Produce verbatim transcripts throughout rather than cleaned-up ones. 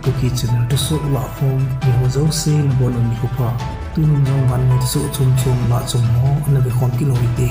Kuki channel thusoh lahkhom, ni ho jouse nabonun nikho pha. Tunin jong vannoi thusoh chom chom lah chom ho ana vekhom kit u hite.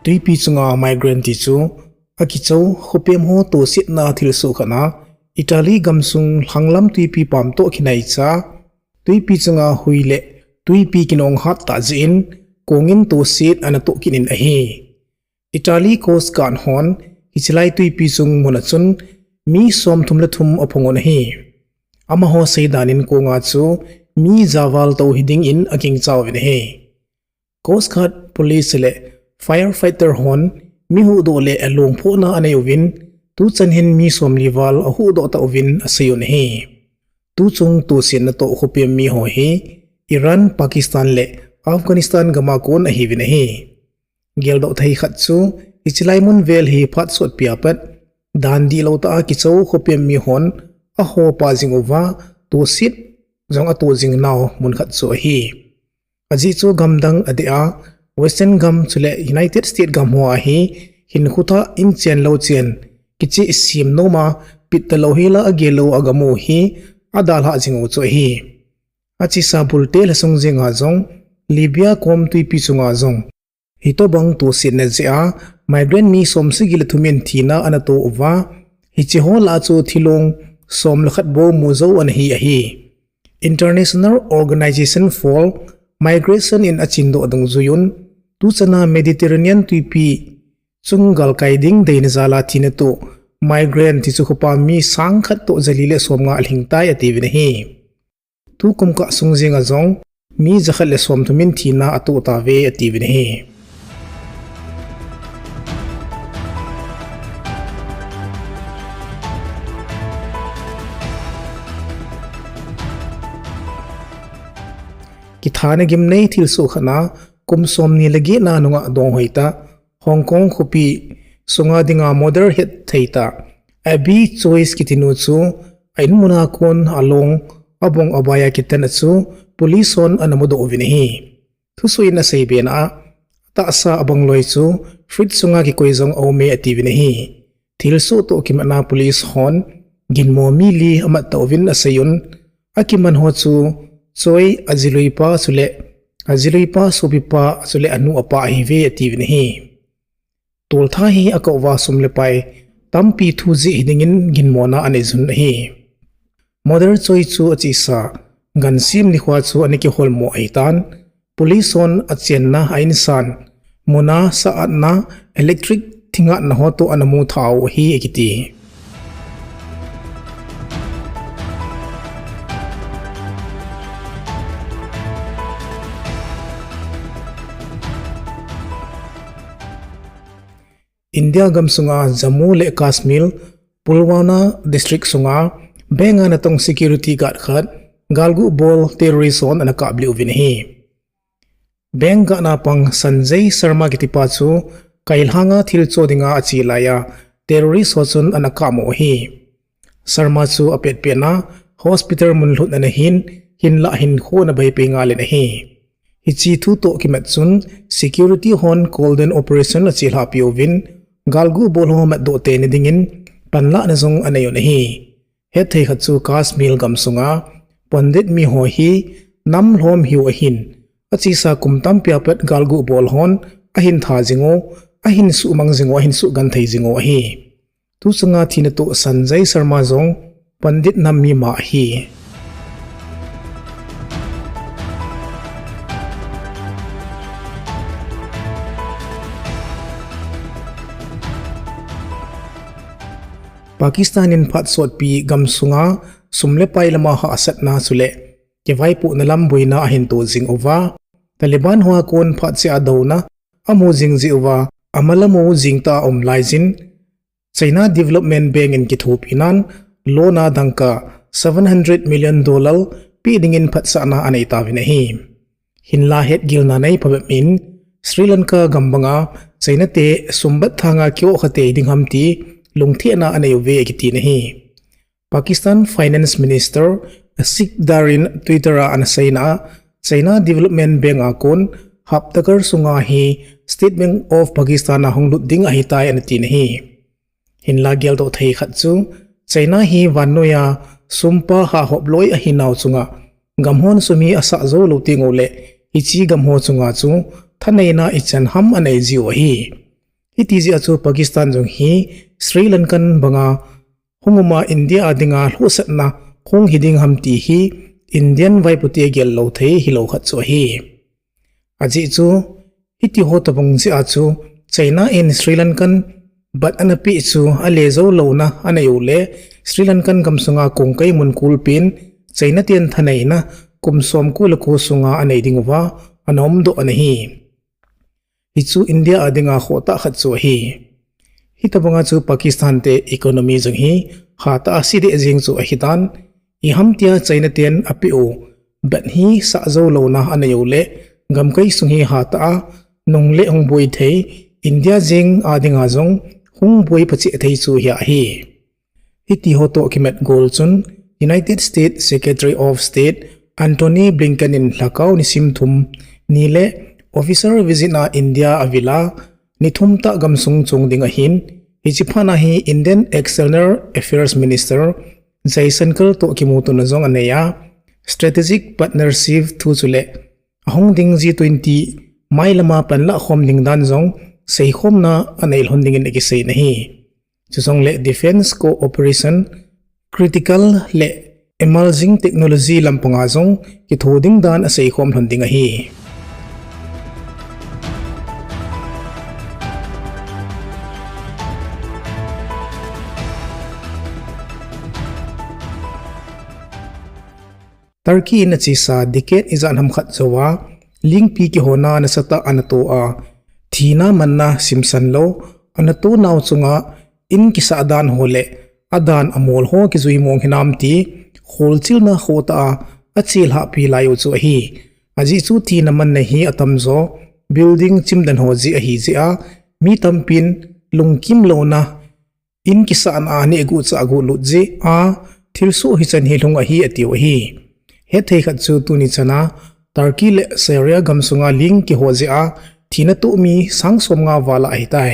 Twipi chunga migrant ti chu akichou khopem ho tosetna thilsoh khat a, Italy gamsung lhanglam twipi pam toh kinaicha, twipi chunga hui le twipi kinong hat tah jeh in kongin toset ana toh kit in ahi. Italy Coast Guard hon hichelai twipi chung mun a chun mi somthum le thum aphungun ahi. Amaho seidan in konga chu mi javal tou hiding in agingcha uvin ahi. Coast Guard, Police le Firefighter hon mi huhdoh le longphohna anei uvin, tuchan hin mi somli val ahuhdoh ta uvin aseiyun ahi. Tuchung tosetna toh khopem mi ho hi Iran, Pakistan le Afghanistan gama kon ahiuvin ahi. Geldoh thei khat chu hichelai mun vel hi phat sotpi a pat dan dihlou tah a kichou khopem mi hon ahopa jing uva, toset jong ato jing nau mun khat chu ahi. Ajeh chu gamdang adeh a, Western gam chule United States gam ho a hi hinkho thah in chen lou chen, kicheh sem nom a, pit talou hel a agel lou agam u hi adalhah jing u chu ahi. Achesa bulte lhasung jenga jong, Libya kom twipi chunga jong hitobang tosetna jeh a migrant mi somsagi le thum in thina ana to uva, hiche ho lah a chu thilong som le khat bou mu jou ana hi ahi. International Organization for Migration in achindoh dungjuiyun, tuchan a Mediterranean twipi chung galkai ding deina jal a thina toh migrant ti chu khopa mi sang khat toh jali le somnga alhing tai atiuvin ahi. Tukum kah sung jenga jong mi jakhat le somthum in thina ato tauve atiuvin ahi. Kithana gimnei thilsoh khat a, kum somni le get na nunga donghoi tah Hong Kong khopi sunga dinga murder hethei tah Abby Choi kitinu chu a in mun a kon along abong abai a kitan a chu police hon ana mudoh uvin ahi. Thusoh in asei bena a, atahsa abang loi chu fridge sunga kikoi jong aume atiuvin ahi. Thilsoh toh kimatna police hon ginmo mi li amat tauvin aseiyun, akiman ho chu Choi ajiluipa chule ajiluipa sopipa chule anu apa ahiuve atiuvin ahi. Toltha hi akouva sum le pai tampi thu jeh hiding in ginmona aneijun ahi. Murder Choi chu achesa gansem nikho chu ana kiholmo ahitan, police hon achenna a insan muna sa atna electric thingatna ho toh ana mutha u ahi akiti. India gamsunga Jammu le Kashmir, Pulwama district sunga bank a natong security guard khat galguh bol terrorist hon ana kaplih uvin ahi. Bank guard a pang Sanjay Sharma kitipa chu kailhanga thil cho dinga ache laiya terrorist ho chun ana kapmo ahi. Sharma chu apetpetna hospital mun lhut ana hin, hinlah hinkho ana beipei ngal in ahi. Hiche thu toh kimat chun security hon cordon operation achelhahpi uvin, galguh bol ho matdoh teni dingin panlahna jong aneiun ahi. Hetthei khat chu Kashmir gamsunga Pandit mi ho hi nam lhom hiu ahin, achesa kum tampi a pat galguh bol hon ahin tha jing u, ahin suhmang jing u, ahin suhgenthei jing u ahi. Tuchunga thina toh Sanjay Sharma jong Pandit nam mima ahi. Pakistan in phat sotpi gamsunga sum le pai lama hahsatna chule kivaipohna lam boina ahin to jing uva, Taliban hoa kon phat cheh a douna amu jing jeh uva, amalamu jingtah a um laijin, China Development Bank in kithopinan loan a dangka seven hundred million dollar pe dingin phatsahna anei tauvin ahi. Hinla hetgilna nei phabep in Sri Lanka gam banga China te sumbat thanga kiohkha tei ding ham ti lungthimna anei uve akitin ahi. Pakistan Finance Minister Asif Dar in Twitter a ana seina a, China Development Bank a kon hapta khat sunga hi State Bank of Pakistan a hung lut ding ahitai ana tin ahi. Hinla geldoh thei khat chu China hi vannoiya sumpa hahop loi ahinau chunga gamhon sum hi asah jou lou teng uleh hiche gamho chunga chu thaneina ichan ham anei jiu ahi. Hiti jeh a chu Pakistan jong hi Sri Lankan banga hung uma India a dinga lhuhsatna hung hi ding ham ti hi Indian vaipote gel lou thei hilou khat chu ahi. Ajeh chu hiti ho tobang jeh a chu China in Sri Lankan baht ana peh chu ale jou louna anei uleh Sri Lankan gamsunga kongkai mun kulpen China ten thaneina kum som ko le ko sunga anei ding uva ana umdoh ana hi. Hichu India a dinga khohtah khat chu ahi. Hitobanga chu Pakistan te economy jong hi hatah a sih deh jeng chu ahitan, iham tia China ten apeh u baht hi sah jou louna anei uleh gamkai sung hi hatah a nung le hung boi thei, India jeng a dinga jong hung boi pacheh thei chu hia ahi. Hiti ho toh kimat gol chun United States Secretary of State Antony Blinken in lhakao nisim thum ni le official visit a India avil a ni thum tah gamsung chung ding ahin, hiche phat a hi Indian External Affairs Minister Jaishankar toh kimutona jong anei a, strategic partnership thu chule ahung ding G twenty mailama panlah khom ding dan jong seikhomna anei lhon dingin akisei in ahi. Chujongle defence cooperation, critical le emerging technology lampanga jong kitho ding dan aseikhom lhon ding ahi. Turkey in achesa decade ijat ham khat jouva lingpi kihona nasatah a anato a, thina manna simsan lou anato nau chunga in kisah dan ho le adan amol ho kijui mong hinam ti kholchilna khohtah a achelhahpi lai u chu ahi. Ajeh chu thina manna hi atamjo building chimdan ho jeh ahi jeh a mi tampin lungkim louna in kisahna a nehguh chahguh lut jeh a thilsoh hichan hi lhung ahi atiu ahi. Hethei khat chu tuni chana Turkey le Syria gamsunga ling kiho jeh a thina toh mi sang somnga val ahitai.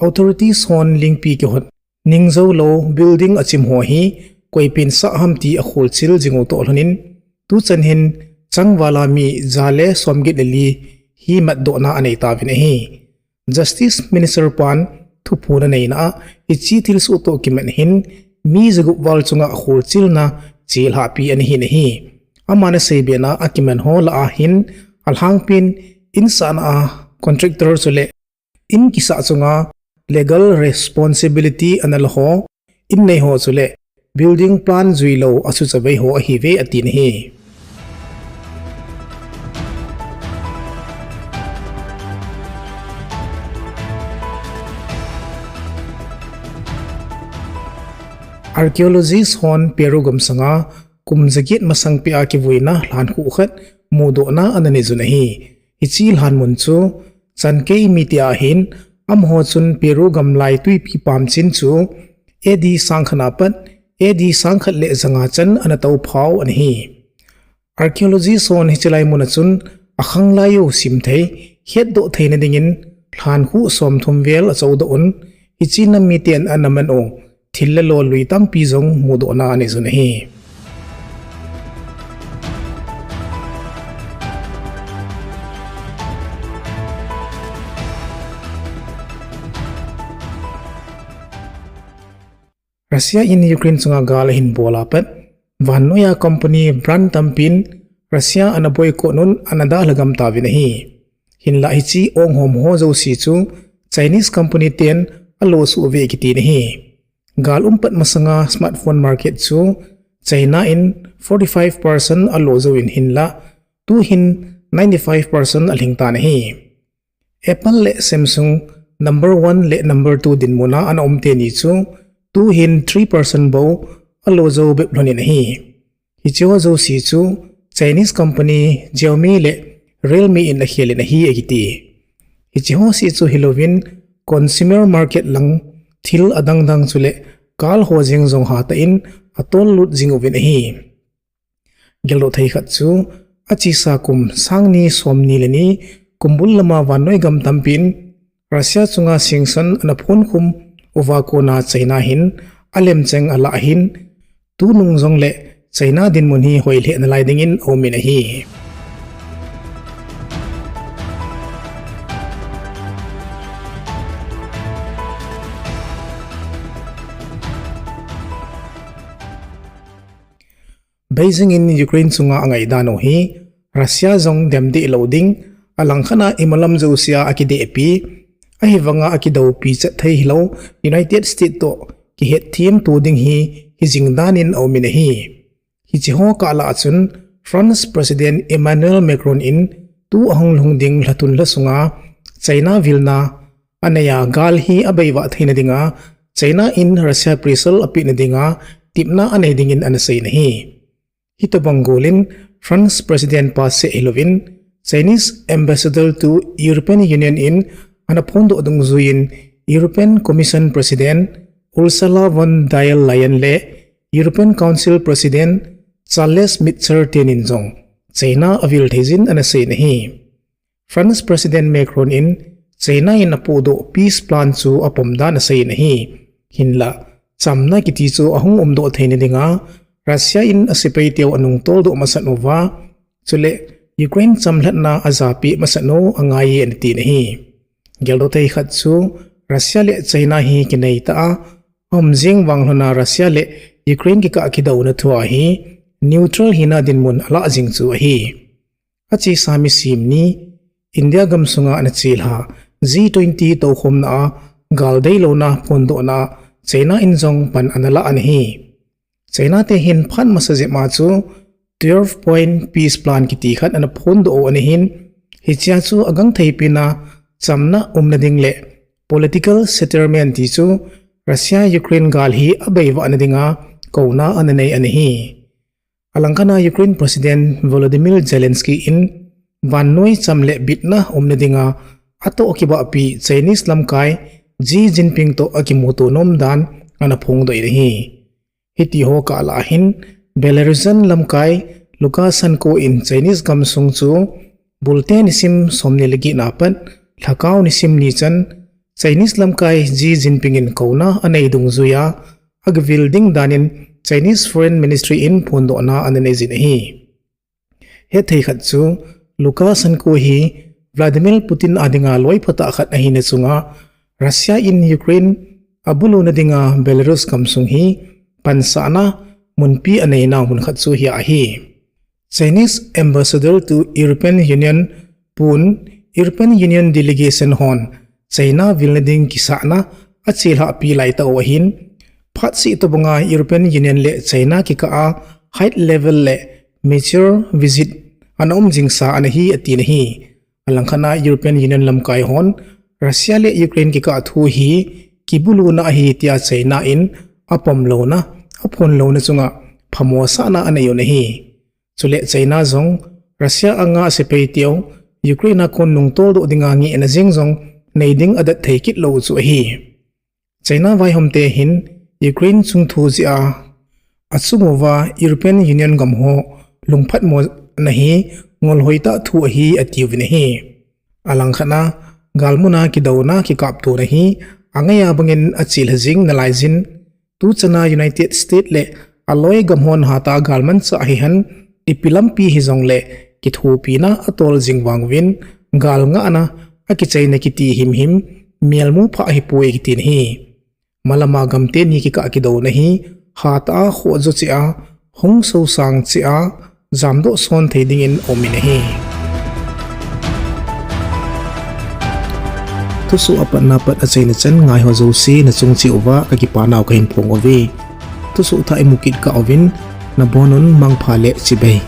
Authorities hon lingpi kihot ning joulou building achim ho hi koipen sah ham ti akholchil jing u toh lhonin, tuchan hin changvala mi ja le somget le li hi matdohna anei tauvin ahi. Justice Minister pan thuphon aneina a, hiche thilsoh toh kimat hin mi jagup val chunga kholchilna chelhahpi ana hin ahi. Aman asei bena akiman ho lah a hin alhangpin in sahna a contractor chule in kisah chunga legal responsibility ana la ho, in nei ho chule building plan juilou asuchavei ho ahiuve atin ahi. Archaeologist hon Peru gamsanga kum jaget masang peh a kivuina lhankhuh khat mudohna ana neijun ahi. Hiche lhanmun chu chankei mite ahin, amaho chun Peru gamlai twipi pamchin chu A D sangkhat apat A D sangkhat le janga chan ana touphau ana hi. Archaeologist hon hiche lai muna chun akhanglai u simthei, hetdoh theina dingin lhankhuh somthum vel achoudoh un, hiche nam miten ana man u thil le lolui tampi jong mudohna aneijun ahi. Russia in Ukraine chunga gal ahin bol apat, vannoiya company brand tampin Russia ana boycott un ana dalha gam tauvin ahi. Hinlah hiche onghom ho jouse chu Chinese company ten alo suh uve kitin ahi. Gal umpat masanga smartphone market chu China in forty five percent alo jouvin hinlah tuhin ninety five percent alhing tan ahi. Apple le Samsung number one le number two dinmuna ana um teni chu tuhin three percent bou alo jou bep lhonin ahi. Hicheho jouse chu Chinese company Xiaomi le Realme in akhelin ahi akiti. Hicheho seh chu hilouvin consumer market lang thil adangdang chule kal ho jeng jong hatah in atollut jing uvin ahi. Geldoh thei khat chu Achesa kum sang ni som ni le ni kumbul lama vannoi gam tampin Russia chunga sanction ana phonkhum uva kona China hin alemcheng alah ahin, tunung jongle China dinmun hi hoilheh nalai dingin aumin ahi. Beijing in Ukraine chunga angaidan u hi Russia jong demdeh lou ding, alangkhat a imalam jousea akidehpi, ahivanga akidoupi chet thei hilou United States toh kihetthiamto ding hi hijing danin aumin ahi. Hicheho kah lah a chun France President Emmanuel Macron in tu ahung lhung ding lha thum lha sunga China vilna aneiya gal hi abeivah theina dinga China in Russia pressure apehna dinga tepna anei dingin anaseiyin ahi. Hitobang golin France President pa seh hilouvin Chinese Ambassador to European Union in ana phondoh dungjuiyin European Commission President Ursula von der Leyen le European Council President Charles Michel tenin jong China avil theijin anaseiyin ahi. France President Macron in China in apohdoh peace plan chu apom dan aseiyin ahi. Hinla, chamna kiti chu ahung umdoh theina dinga Russia in asepaiteu anungtoldoh masat uva, chule Ukraine chamlhatna ajapeh masat u angaiye anatin ahi. Geldoh thei khat chu Russia le China hi kineitah a aum jing vang lhona Russia le Ukraine kikah kidouna thua hi neutral hina dinmun alah jing chu ahi. Achesa misim ni India gamsunga ana chelha G twenty toukhomna a galdeilouna phondohna China in jong pan analah ahi. China te hin phat masa jep a chu twelve point peace plan kiti khat ana phondoh u ahin, hichea chu agangtheipen a chamna umna ding le political settlement ti chu Russia Ukraine gal hi abeivahna dinga kouna ananei ahi. Alangkhat a Ukraine President Volodymyr Zelensky in vannoi cham le bitna umna dinga atoh kibahpi Chinese lamkai Xi Jinping toh akimuto nom dan ana phongdoh in ahi. Hitiho kah lah a hin Belarusian lamkai Lukashenko in Chinese gamsung chu bulte nisim somni le get na pat lhakao nisim ni chan Chinese lamkai Xi Jinping in kouna anei dungjuiya agavil ding danin Chinese Foreign Ministry in phondohna ananeiyin ahi. Hethei khat chu Lukashenko hi Vladimir Putin a dinga loi phatah khat ahina chunga Russia in Ukraine abuluna dinga Belarus gamsung hi pansahna munpi aneinau mun khat chu hi ahi. Chinese Ambassador to European Union pun European Union delegation hon China vilna ding kisahna achelhahpi laitah u ahin, phatseh tobanga European Union le China kikah a high level le major visit ana um jingsa ana hi atin ahi. Alangkhat a European Union lamkai hon Russia le Ukraine kikah thu hi kibuluna ahi tia China in apom louna, aphon louna chunga phamosahna anei u ahi. Chule China jong Russia anga sepai teu Ukraine a kon nungtoldoh dinga ngehna jeng jong nei ding adat thei kit lou chu ahi. China vaihomte hin Ukraine chungthu jeh a achung uva European Union gamho lungphatmona hi ngolhoi tah thu ahi atiuvin ahi. Alangkhat a galmuna kidouna kikaptona hi angaiya bangin achelha jing nalaiyin, tuchana United States le aloi gamhon hatah a galmanchah hihen ipi lampi hijongle kithopina atol jing vang uvin galngahna akichaina kiti himhim melmu phah ahipoi kitin ahi. Malama gamteni kikah kidouna hi hatah a khohjo cheh a hung sosang cheh a jamdoh son thei dingin aumin ahi. Thusoh apatna pat achaina chan ngaiho jouse nachung cheh uva kakipanau kahin phong uve. Thusoh thah imu kit kah uvin nabonun mangpha le chibai.